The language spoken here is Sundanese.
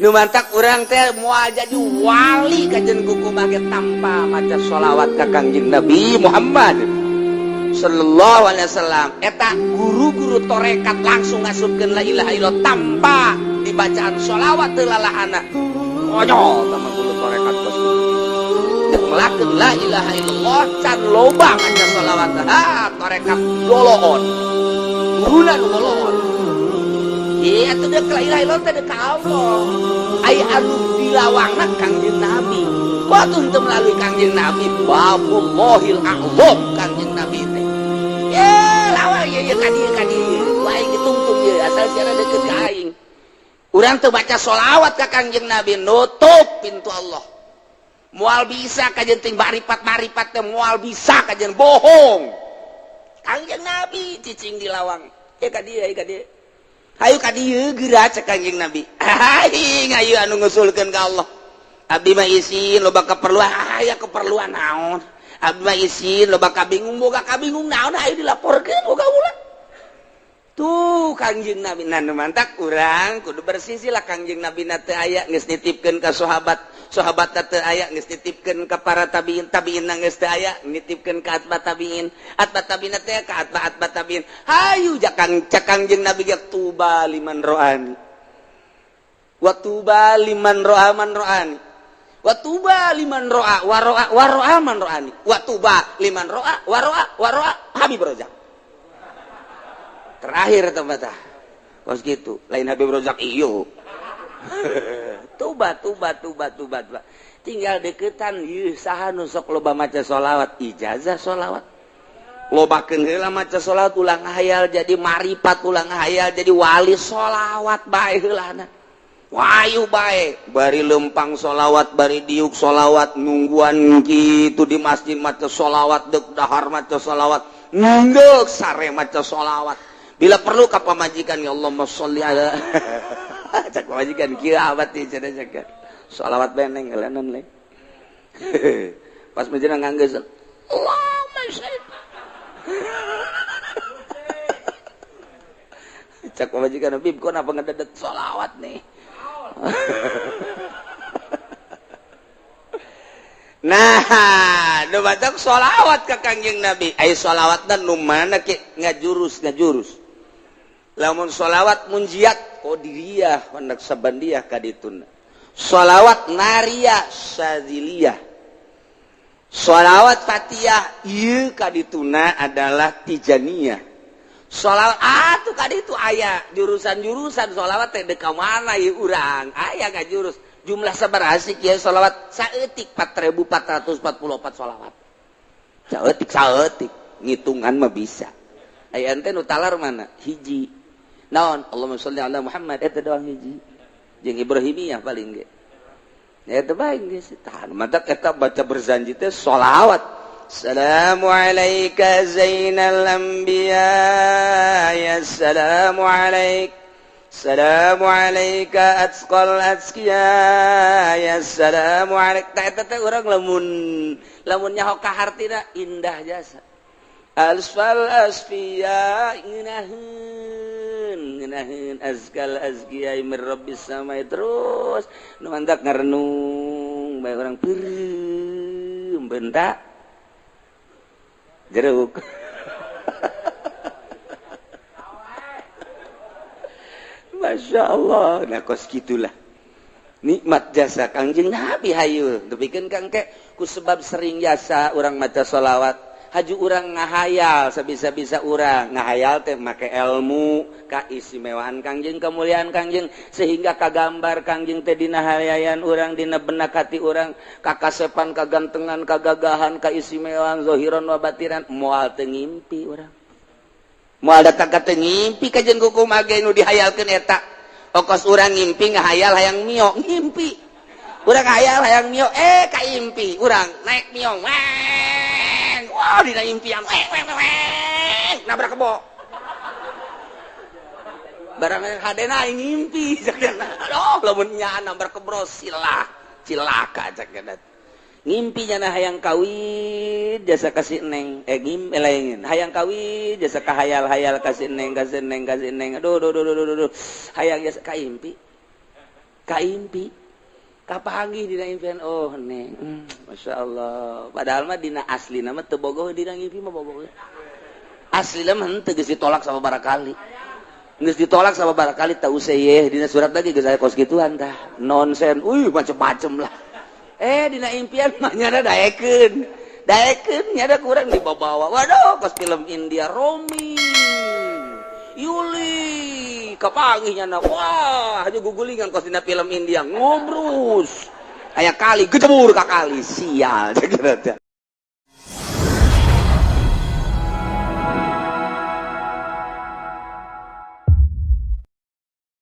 Nu mantak urang teh moal jadi wali kajen kuku make tanpa maca sholawat ka Kangjeng Nabi Muhammad sallallahu alaihi wasallam. Eta guru-guru torekat langsung ngasupkeun la ilaha illallah tanpa dibacaan sholawat teu lalahana. Konyol sama guru torekat bos. Dek melakeun la ilaha illallah can loba maca sholawat. Ha, torekat doloon. Guruna nu doloon. Iya, atuh dek la ilaha illallah teh dek ka Allah. Ai anu dilawangna Kangjeng Nabi. Waktu teu melalui Kangjeng Nabi, babullahil a'zam Kangjeng Nabi teh. Ye, lawang ye ye ka dieu ka dieu. Ku aing ditungtung ye asal siana deukeut ka aing. Urang teu baca sholawat ka Kangjeng Nabi, nutup pintu Allah. Moal bisa kajen ting maripat-maripat teh moal bisa kajen bohong. Kangjeng Nabi cicing di lawang. Ya ka dieu, ka dieu. Hayu ka dieu geura cek Kangjeng Nabi. Aing hayu anu ngusulkeun ka Allah. Abdi mah isin loba keperluan, aya keperluan naon? Abdi mah isin loba kabingung, boga kabingung naon hayu dilaporkeun boga ulah. Tuh Kangjeng Nabi nu mantak urang kudu bersisi lah Kangjeng Nabi na teu aya geus nitipkeun ka sahabat, sahabat teu aya geus nitipkeun ka para tabiin, tabiin geus teu aya nitipkeun ka atba tabiin, atba tabiin teh ka atba atba tabiin. Hayu jakang cek Kangjeng Nabi ge tuba liman ro'ani. Wa tuba liman ro'a man ro'ani. Wa tuba liman ro'a wa ro'a wa ro'a man ro'ani. Wa tuba liman ro'a wa ro'a wa ro'a Habib Rozak. Terakhir tempat kos gitu lain Habib Rozak iyo. Tuba tuba tuba tuba tuba tinggal deketan ieu saha nu sok loba maca sholawat ijazah sholawat lobakeun heula maca sholawat ulang hayal jadi maripat ulang hayal jadi wali sholawat bae heulana wayu bae bari lempang sholawat bari diuk sholawat nungguan gitu di masjid maca sholawat deuk dahar maca sholawat ngeuk sare maca sholawat. Bila perlu ka pamajikan ya Allahumma sholli ala cak pamajikan kieu abad teh cenah cak sholawat beneng ngelanan le pas menjelang nganggeus Allahumma sholli cak pamajikan bib kok napa ngededet sholawat nih. Nah, nu batak sholawat ka Kangjeng Nabi. Ai sholawatna nu mana ke ngajurus ngajurus. Lamun sholawat munjiat qadiriyah naqsabandiyah kadituna. Sholawat nariyah syadziliyah. Sholawat fatiyah ieu kadituna adalah tijaniyah. Sholawat atuh kaditu aya jurusan-jurusan sholawat teh deuk ka mana ieu urang aya ngajurus. Jumlah sabaraha sih kieu sholawat saeutik 4444 sholawat. Saeutik saeutik ngitungan mah bisa. Aya ente nu talar mana? Hiji. Naon? Allahumma sholli ala Muhammad eta doang hiji. Jeung Ibrahimiyah paling ge. Eta bae geus tah mantak eta baca berzanji teh sholawat. Assalamu alayka zainal anbiya ya assalamu alaik. Assalamu alayka atqal atqiya ya assalamu alaik. Tah eta teh urang lamun lamun nyaho ka hartina indah jasa. Asfal asfiya ngeunaheun ngeunaheun azkal azkiya min rabbis samai terus nu mantak ngarenung bae urang peureum bentak jeruk. Masya Allah, nah kos gitulah nikmat jasa Kangjeng Nabi hayu depikeun kang ke ku sebab sering jasa urang maca sholawat haju urang ngahayal sabisa-bisa urang ngahayal teh make ilmu kaistimewaan Kangjeng kemuliaan Kangjeng sehingga kagambar Kangjeng teh dina hayayan urang dina benak hati urang kakasepan kagantengan kagagahan kaistimewaan zahiran wa batiran moal teu ngimpi urang moal datang ka teu ngimpi kajen kumaha ge nu dihayalkeun eta okos urang ngimpi ngahayal hayang mio ngimpi urang hayal hayang mio kaimpi urang naik mio weng wah dina impian weng weng weng nabrak kebo barang hadena aing ngimpi cakna aduh lamun nya nabrak kebo silah cilaka cakna ngimpi nyana hayang kawin jasa kasih neng ngimpi lain hayang kawin jasa kahayal-hayal kasih neng kasih neng kasih neng aduh aduh aduh aduh, aduh. Hayang jasa kaimpi Kaimpi, kapanggih dina impian. Oh, neng, Masya Allah. Padahal mah dina asli nama teu bogoh, dina ngimpi mah bogoh. Asli mah henteu, geus ditolak sama barakali, geus ditolak sama barakali. Tahu saya dina surat lagi geus aya kos gituan tah, nonsen, uy, macem-macem lah. Eh, dina impian mah nyana daekeun, daekeun, nyana kurang dibawa-bawa. Waduh, kos film India, Romi Yuli kapanggih nyana. Wah, aja gugulingan kos dina film India, ngobrus aya kali, gejebur ka kali, sial.